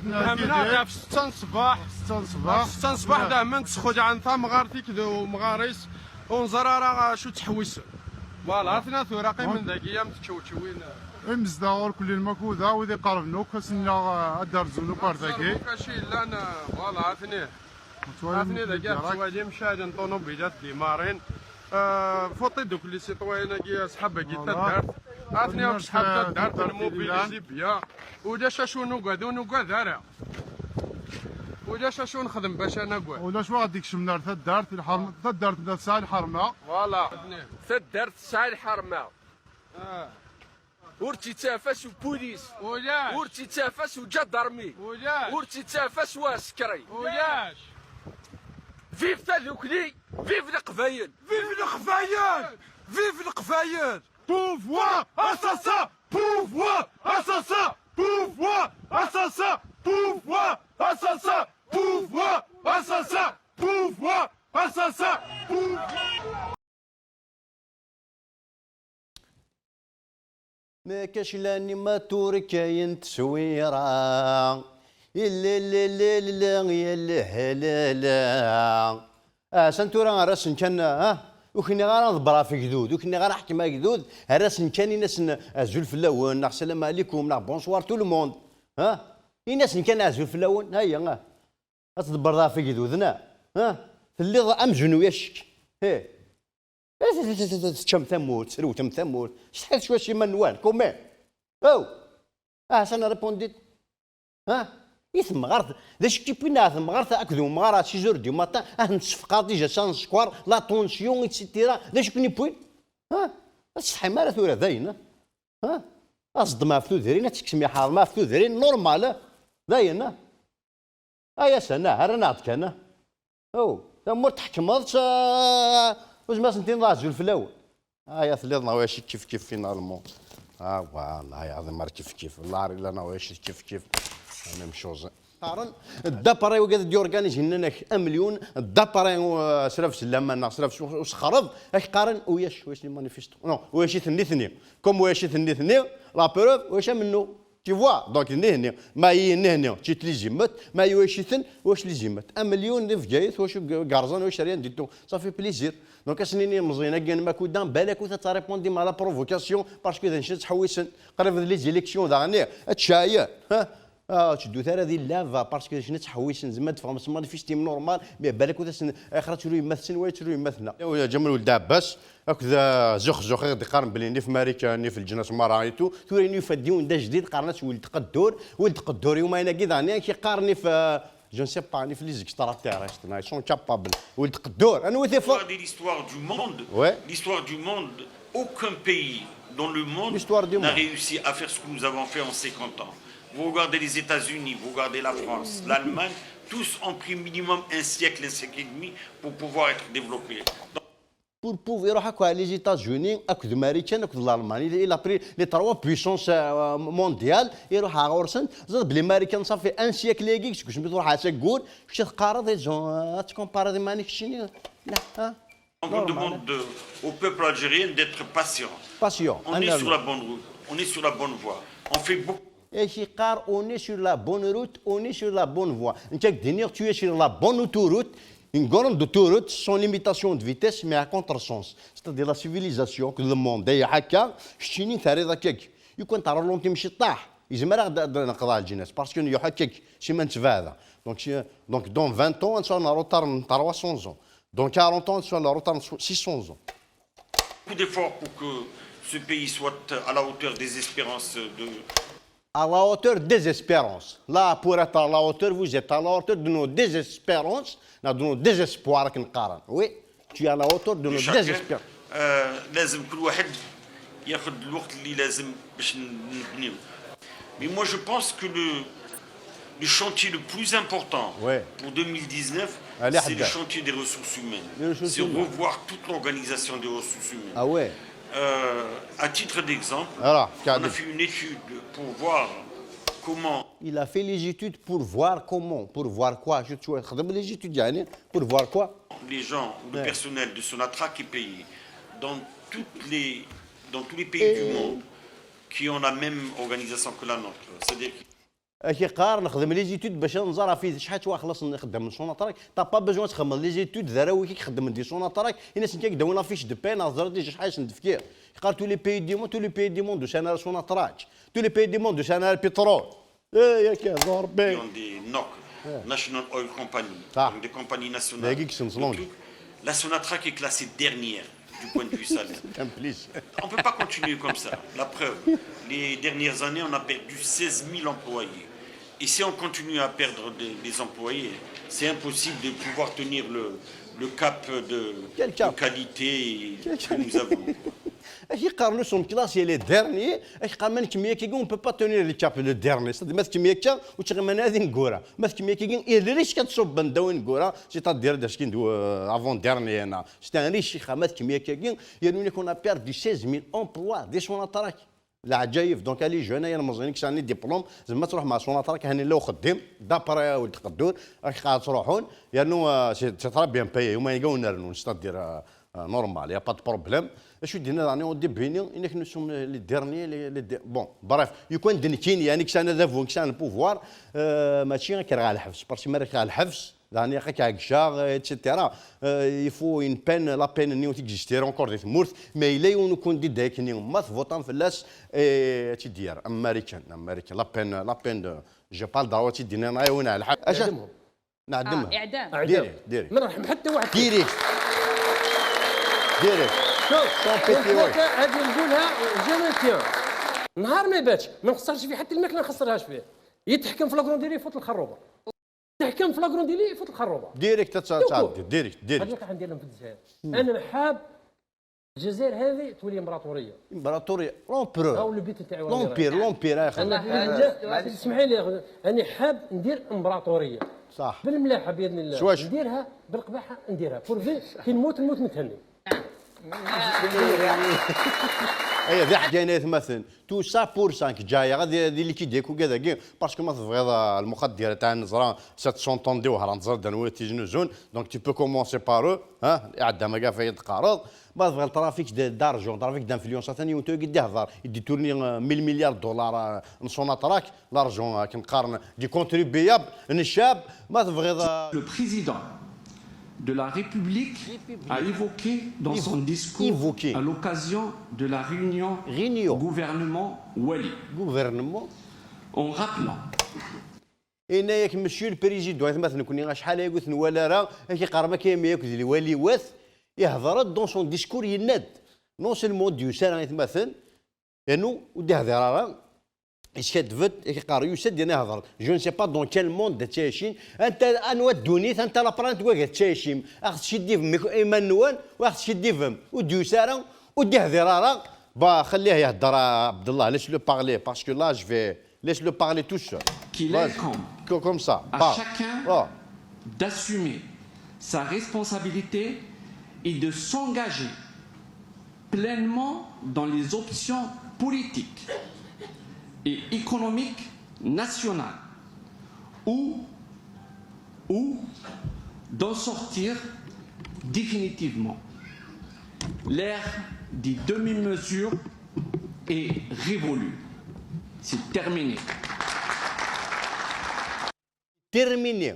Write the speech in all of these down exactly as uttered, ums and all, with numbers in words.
Dehmneɣ ɣef ssetta n ṣṣbeḥ. Ssetta n ṣṣbeḥ. Ɣef ssetta n ṣṣbeḥ, dehmen, ssexlaɛen tamɣart-ik d umɣar-is, ur neẓri ara acu ttḥewwisen. Voilà, atna tura qqimen dagi am tčewčiwin. Imezdaɣ ur kulli lmakuda, wid iqerben akk, asen-nniɣ, eh, ad d-rzun akk ar dagi. Acu yellan, eh, voilà, atni. Atni dagi, tettwalim cahden ṭunubilat d imarin. Eh, fuṭi dukli sitwayen-agi, asḥab-agi n taddart. Atni akk asḥab taddart n lmubilis i bya. Ulac acu nugad, ur nugad ara. Ulac acu nexdem bac ad nagad. Ulac wa ɣ-d-ikecmen ar taddart, lḥerm-, taddart la tesɛa lḥerma. Voilà. Taddart tesɛa lḥerma. Ah. Ur tt-ittaf s upulis. Ulac. Ur tt-ittaf s uǧadarmi. Ulac. Ur tt-ittaf s uɛsekri. Ulac. Vive tadukli, vive Leqbayel. Vive Leqbayel. Vive Leqbayel. Pouvoir assassin. Pouvoir assassin. Pouvoir assassin. Pouvoir assassin. Pouvoir assassin. Pouvoir assassin. Pouvoir. Nekk aclan-im aturkay n teswira. Ililililili, ilililili. Asan tura ar-asen kan, ha? Ur k-nniɣ ara ḍebber ɣef agdud, ur k-nniɣ ara ḥkem agdud, ar-asen kan, in-asen azul fell-awen, neɣ salam ɛlikum, neɣ bonsoir tout le monde. Ha? In-asen kan azul fell-awen, haya, ha? Ad tḍebbreḍ ɣef igduden, ha? Ha? Telliḍ amzun ulac-ik. Ih. Teččam tamurt, trewtem tamurt. Setḥiḍ cwiya s iman-nwen, quand même. Oh! Ah, ça ne répondit. Ha? I temɣart, d acu k-yewwin ɣer temɣart akked umɣar à six heures du matin, ah, nessefqaḍ déjà ça n sskeṛ, la tension, et cetera. D acu k-yewwin? Ha? Ur tsetḥim ara tura, dayen, ha? Ha? Aẓeddem ɣef tudrin, ad tekksem iḥerma ɣef tudrin, normal, ha? Dayen, ha? Ay ass-a, nah, rran-aɣ-d kan, ah. Oh, tamurt tḥekmeḍ-tt, ah, ur zmireɣ ad sen-tiniḍ azul fell-awen. Ay, a telliḍ neɣ ulac kif kif finalement. Ah, wallahi ɛḍim ar kif kif. Llar illa neɣ ulac kif kif. La même chose. Qqaren, d'après wigad d-yurganizin nnan-ak amelyun, d'après, uh, sraf s laman neɣ sraf s usexreb, ak qqaren ulac, ulac les manifestants. Non, ulac-iten nitni. Comme ulac-iten nitni, la preuve, ulac amennu. Tu vois, donc, nihni, ma i nihni, tit les émeutes, ma i ulac-iten, ulac les émeutes. Amelyun di Bgayet, ulac g-, gerẓan, ulac rien du tout. Ça fait plaisir. Donc, ad s-nini ilemẓiyen-agi n Makuda, balak ur tettaripondim à la provocation, parce que d acu ttḥewwisen. Qrib d les élections, daɣen, ad tceɛyen, ha? Ah, ur tteddut ara di lava, parce que d acu ttḥewwisen, zemren ad d-ffɣen s manifestim normal, mais balak ur asen-, axir ad tru yemmat-sen, wala ad tru yemmat-nneɣ. Ǧamal Weld Ɛebbas, Akked, ah, Zux Zux i ɣ-d-iqqaren belli nif Marikan, nif leǧnas merra et tout. Tura i nufa-d yiwen d ajdid, qqaren-as Weld Qeddur. Weld Qeddur, yumayen-agi daɣen, i ak-iqqar nif, ah, je ne sais pas, nif les extraterrestres, ils sont capables. Weld Qeddur, anwa i t-ifa-? Regardez l'histoire du monde. Ouais. L'histoire du monde, aucun pays dans le monde n'a réussi à faire ce que nous avons fait en cinquante ans. Vous regardez les États-Unis, vous regardez la France, l'Allemagne, tous ont pris minimum un siècle, un siècle et demi pour pouvoir être développés. Donc, Pour pouvoir, iruḥ akk ɣer les États-Unis, akked Marikan, akked l'Allemagne. Il a pris les trois puissances, euh, mondiales, iruḥ ɣer ɣur-sen. Ẓer belli Marikan, ça fait un siècle-agi, seg wasmi truḥ ɣer Saggur, kečč teqqareḍ, ils ont, euh, ad tkompareḍ iman-ik keččini? La, hein? Donc, on demande de, au peuple algérien d'être patient. Patient. On est sur la bonne route, on est sur la bonne voie. On fait beaucoup. Et qui car on est sur la bonne route, on est sur la bonne voie. Nekk ak d-iniɣ, tu es sur la bonne autoroute, une grande autoroute, sans limitation de vitesse, mais à contresens. C'est-à-dire la civilisation, que le monde, ay ḥakka, keččini terriḍ akka. Yukan terreḍ timciṭṭaḥ, yezmer ad d-, ad d-neqḍeɛ lǧnas, parce que yuḥ akka, si ma nettbeɛda. Donc, si, donc, dans vingt ans, on sera en retard de trois cents ans. Dans quarante ans, on sera en retard de six cents ans. Beaucoup d'efforts pour que ce pays soit à la hauteur des espérances de... À la hauteur des espérances. Là, pour être à la hauteur, vous êtes à la hauteur de nos désespérances, de nos désespoirs, akken qqaren. Oui, tu es à la hauteur de nos désespérances. آه، لازم كل واحد ياخذ الوقت اللي لازم باش نبنيو. Mais moi, je pense que le, le chantier le plus important pour deux mille dix-neuf, c'est le chantier des ressources humaines. C'est revoir toute l'organisation des ressources humaines. Ah ouais. Euh, à titre d'exemple, on a fait une étude pour voir comment... Il a fait les études pour voir comment. Pour voir quoi? Je suis les études, يعني, pour voir quoi? Les gens, le personnel de Sonatrach est payé dans toutes les, dans tous les pays du monde qui ont la même organisation que la nôtre. C'est-à-dire Ak-iqqar nexdem les études bac ad nẓer ɣef acḥal ttwaxlaṣen ixeddamen n Sonatrach. T'as pas besoin ad txedmeḍ les études d arraw-ik i ixeddmen di Sonatrach, in-asen kan ad k-d-awin la fiche de paie neɣ teẓriḍ déjà acḥal i sen-d-fkiɣ. Iqqar tous les pays du monde, tous les pays du monde usan ara Sonatrach, tous les pays du monde usan ara pétrole. Eh, yak, d Rebbi. Des N O C, National Oil Company, donc des compagnies nationales. La Sonatrach est classée dernière du point de vue salaire. On ne peut pas continuer comme ça. La preuve, les dernières années, on a perdu seize mille employés. Et si on continue à perdre des, des employés, c'est impossible de pouvoir tenir le, le cap de, de qualité que nous avons. Ak-iqqar nous sommes classés les derniers, ak-iqqar ma nekkem yakagi on peut pas tenir le cap le dernier. C'est-à-dire ma tekkem akka ur ttɣiman ara d ineggura. Ma tekkem yakagi il risque ad ṣubben ddaw ineggura, c'est-à-dire d acu-kin d avant-dernier. C'est un risque, ma tekkem yakagi, yernu nekk on a perdu seize mille emplois di Sonatrach. Leɛǧayeb, donc les jeunes, ay ilmeẓyen i yesɛan les diplômes, zemma ad truḥem ɣer Sonatrach, akken yella uxeddim, d'après ur d-qeddur, ak-iqqar ad truḥun, yernu c'est très bien payé, uma iga ur nrennun, c'est-à-dire normal, y a pas de problème. Acu d-yenna daɣen au début-nni, inek nous sommes les derniers, les, les, bon, bref, yukan d nekkini, yani, i yesɛan adabu, i yesɛan le pouvoir, mačči ad k-rreɣ ɣer lḥebs, parce que ma rriɣ-k ɣer lḥebs, daɣen ilaq ad k-ɛeggceɣ, et cetera. Il faut une peine, la peine-nni ur texistirait encore di tmurt, mais yella yiwen ukundidat akken-nni, ma tvuṭam fell-as, ad tt-id-yerr, Amarikan, Amarikan, la peine, la peine de, j'ai pas le droit ad tt-id-iniɣ, neɣ ad awen-ɛelḥeɣ. Acu? Neɛdem. Iɛdam. Direct, direct. Ma nruḥ ḥatta waḥed. Direct. Direct. Šuf, Sans pitié, ouais. هذه نقولها jamais tiens. نهار ما باتش ما نخسرش فيه حتى الماكله، ما نخسرهاش فيه. يتحكم في la grande île يفوت الخروبه. يتحكم في la grande île يفوت الخروبه. Direct تتعدي، direct، direct. هذا اللي راح ندير لهم في الجزائر. انا حاب الجزائر هذه تولي امبراطوريه. امبراطوريه، l'empereur. هاو le but تاعي. L'empire، l'empire يا اخي. انا اسمحي لي، انا حاب ندير امبراطوريه. صح. بالملاحه باذن الله. شواش. نديرها بالقباحه، نديرها pour que كي نموت، نموت متهني. اي ذي حكايه يا ثماثن. Tout ça pour ça, كي جايه غادي هذه اللي كيديك وكذا كي، parce que ما تبغيض المخدرات تاع النزران، ça s'entend دي وهران زرد نوي تيجنوزون. Donc tu peux commencer par eux. ها، عندها ما كاع فايد قارض. ما تبغي le trafic d'argent, trafic d'influence ثاني وانت قد يهضر يدي tourner mille milliards de dollars. Sonatrach, l'argent كي نقارن des contribuables, الشعب. ما تبغيض. Le président de la République a évoqué dans son discours à l'occasion de la réunion gouvernement Wali, gouvernement, en rappelant Yenna-yak monsieur le président, aytmaten, nekkni acḥal aya ur t-nwala ara, ad k-iqqar ma kayami akked lwaliwat. Ihder-d dans son discours, yenna-d non seulement d-yusa ara, aytmaten, yernu ur d-ihdir ara, yeskaddeb-d, ad k-iqqar yusa-d yerna ihder-d. Je ne sais pas dans quel monde ad ttɛicin, anta, anwa ddunit, anta la planète wagi ad ttɛicim, ad ɣ-teskiddibem iman-nwen, u ad ɣ-teskiddibem, ur d-yusa ara, ur d-ihdir ara. Bah, خليه يهدر عبد الله, laisse-le parler, parce que là je vais Laisse-le parler tout seul. Qu'il incombe comme ça, à chacun d'assumer sa responsabilité et de s'engager pleinement dans les options politiques et économiques nationales ou, ou d'en sortir définitivement. L'ère des demi-mesures est révolue. C'est terminé. Terminé.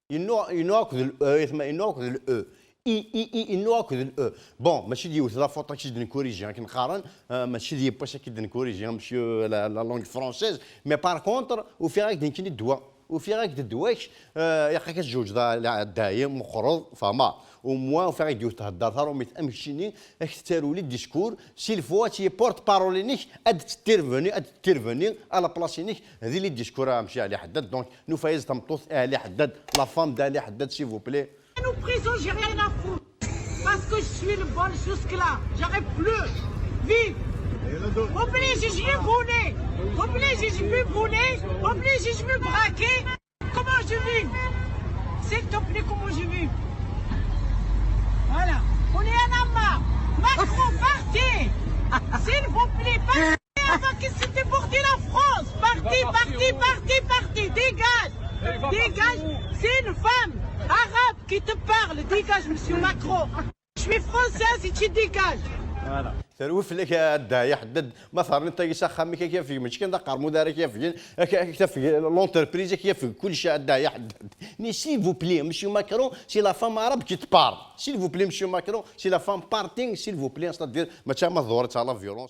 Yennuɣ, yennuɣ akked l-, euh, yennuɣ akked l-, euh. I, i, i, yennuɣ akked l-, euh. Bon, mačči d yiwet la faute ad k-id-nkuriji, akken qqaren, euh, mačči d yiwwas ad k-id-nkuriji, monsieur la, la langue française, mais par contre, ufiɣ-ak-d nekkini ddwa. Ufiɣ-ak-d ddwa-k, euh, ilaq-ak ad tǧewǧeḍ a, a, dayem, meqqreḍ, fehmeɣ. Au moins, ufiɣ-ak-d yiwet theddart taṛumit am keččini, ad k-tettaru les discours, s'il faut, ad tili porte-parole-inek, ad d-tettirveni, ad d-tettirveni à la place-inek, di les discours a Mci Ali Haddad. Donc, nufa-yas tameṭṭut i Ali Haddad, la femme d'Ali Haddad, s'il vous plaît. Nous, prison, j'ai rien à foutre. Parce que je suis le bon jusque-là. J'arrive plus vivre. Obligé, je vais voler. Obligé, je vais voler. Obligé, je vais braquer. Comment je vis ? S'il te plaît, comment je vis ? Voilà. On est en amas. Macron, partez. S'il vous plaît, partez avant que c'était pour de la France. Partez, partez, partez, partez. Dégage. Dégage. C'est une femme arabe qui te parle. Dégage, monsieur Macron. Je suis française et tu dégages. Voilà. Terwi fell-ak a Dda Ḥeddad, ma terniḍ tagi s axxam-ik, ak yafeg, mačči kan d aqermud ara k-yafgen, ak, ak tafeg l'entreprise, ak yafeg kullec a Dda Ḥeddad. Mais s'il vous plaît, monsieur Macron, c'est la femme arabe qui te parle. S'il vous plaît, monsieur Macron, c'est la femme parting, s'il vous plaît, c'est-à-dire, mačči ama tḍur-itt à la violence.